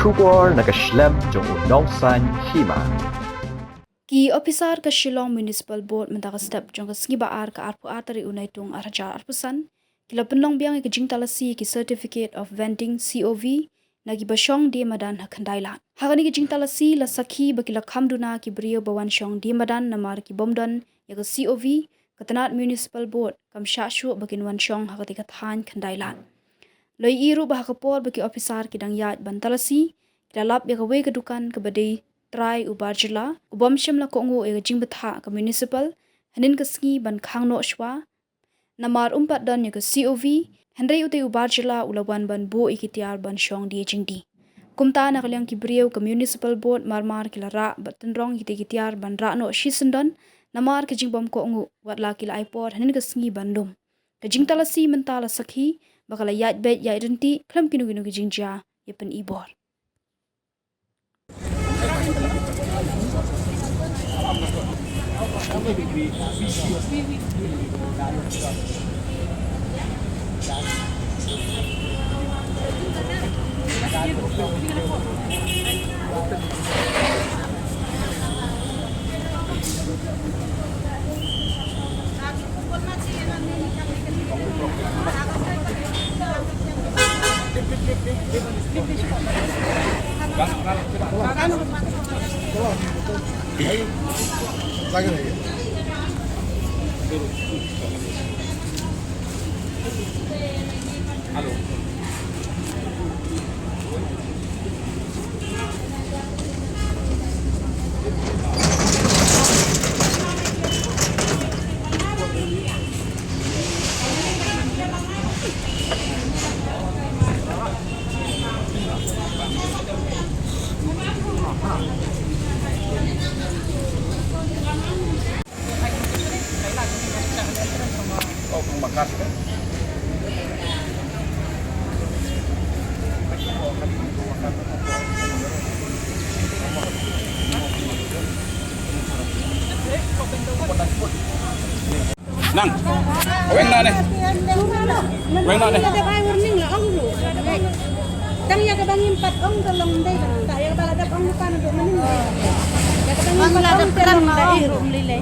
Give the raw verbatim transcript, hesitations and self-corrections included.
Khubor na ka shlem jong u Nongsaiñ Hima. Ki ophisar ka Shillong Municipal Board mynta ka step jong ka sngi ba ar ka arphew ar tarik u Naitung ar hajar arphew san ki la pynlong biang ïa ka jingtalasi ïa ki Certificate of Vending C O V na kiba shong die madan ha Khyndai Lad. Ha kane ka jingtalasi la sakhi ba ki la kham duna ki briew ba wan shong die madan namar ki bym don ïa ka C O V, ka tnad Municipal Board kam shah shuh ba kin wan shong ha katei ka thaiñ Khyndai Lad. La ïohi ruh ba ha ka por ba ki ophisar ki dang ïaid ban talasi, ki la lap ïa kawei ka dukan kaba dei trai u bar jylla, u bym shym la kohnguh ïa ka jingbthah ka Municipal, hynnin ka sngi ban khang noh shuwa, namar um pat don ïa ka C O V, hynrei utei u bar jylla u la wan ban buh ïa ki tiar ban shong die jingdie. Kumta na ka liang ki briew ka Municipal Board mar mar ki la rah bad tynrong ïa kitei ki tiar ban rah noh shisyndon, namar ka jingbym kohnguh, wat la ki la ai por hynnin ka sngi ban lum. Ka jingtalasi mynta la sakhi ba ka la ïaid beit ïaid ryntih khlem kino kino ki jingjia ïa pyni bor. Nang. Weng na ne. Weng na ne. Tang ïa kaba ngim pat ong ka long dei. Ïa kaba la dep ong ka long dei. Ïa kaba ngim pat ong ka long dei.